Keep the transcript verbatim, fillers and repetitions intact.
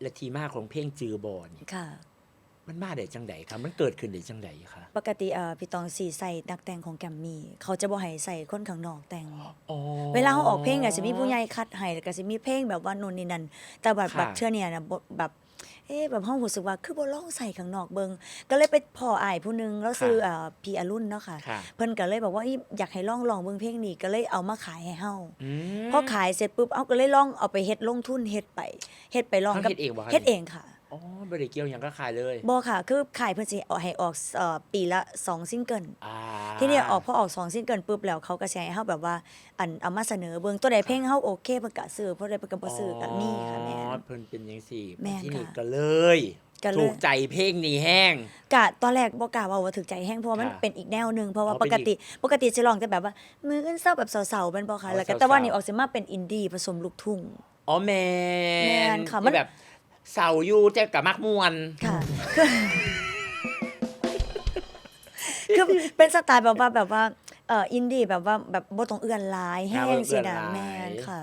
และที่มาของเพลงจื่อบ่นี่ ค่ะ มันมาได้จังใดคะ มันเกิดขึ้นได้จังใดคะ ปกติเอ่อพี่ตองสิใส่นักแต่งของแกรมมี่ เขาจะบ่ให้ใส่คนข้างนอกแต่ง อ๋อ เวลาเขาออกเพลงก็สิมีผู้ใหญ่คัดให้ แล้วก็สิมีเพลงแบบว่านู่นนี่นั่น แต่แบบ ค่ะ แบบเทื่อเนี่ยนะบ่แบบ เอ๊ะแบบเฮารู้สึกว่าคือบ่ลองใส่ข้างนอกเบิ่ง ก็เลยไปพ้ออ้ายผู้หนึ่ง แล้วชื่อ ค่ะ เอ่อพี่อรุณเนาะค่ะ ค่ะ เพิ่นก็เลยบอกว่าอีอยากให้ลองลองเบิ่งเพลงนี้ ก็เลยเอามาขายให้เฮา อืม พอขายเสร็จปุ๊บ เอาก็เลยลองเอาไปเฮ็ดลงทุนเฮ็ดไป เฮ็ดไปลองกับ เฮ็ดเองบ่คะ เฮ็ดเองค่ะ อ๋อ บ่ได้เกี่ยวหยังกับค่ายเลย บ่ค่ะ คือค่ายเพิ่นสิเอาให้ออกเอ่อปีละสองซิงเกิล อ่า ทีนี้ออกพอออกสองซิงเกิลปุ๊บแล้วเขาก็สิให้เฮาแบบว่า อันเอามาเสนอเบิ่ง ตัวใดเพลงเฮาโอเคเพิ่นก็ซื้อ ตัวใดเพิ่นก็บ่ซื้อก็มีค่ะแม่น อ๋อ เพิ่นเป็นจังซี่ แม่น ที่นี่ ค่ะ ก็เลย ก็เลย ถูกใจเพลงนี้แฮง กะตอนแรกบ่กล้าเว้าว่าถูกใจแฮง เพราะว่ามัน ค่ะ เป็นอีกแนวหนึ่ง เพราะว่า อ๋อ ปกติ เป็นอีก ปกติสิร้องแต่แบบว่ามื้ออื่นเช้าแบบเศร้าๆแม่นบ่คะ อ๋อ แล้วก็ เศร้าๆ แต่ว่านี่ออกสิมาเป็นอินดี้ผสมลูกทุ่ง อ๋อแม่น แม่นค่ะ มัน แบบเศร้าอยู่แต่ก็มักม่วน ค่ะ คือคือเป็นสไตล์แบบว่าแบบว่าเอ่ออินดี้แบบว่าแบบบ่ต้องเอื้อนหลายแฮง อ่าบ่ต้อง สินะ เอื้อนหลาย แม่นค่ะ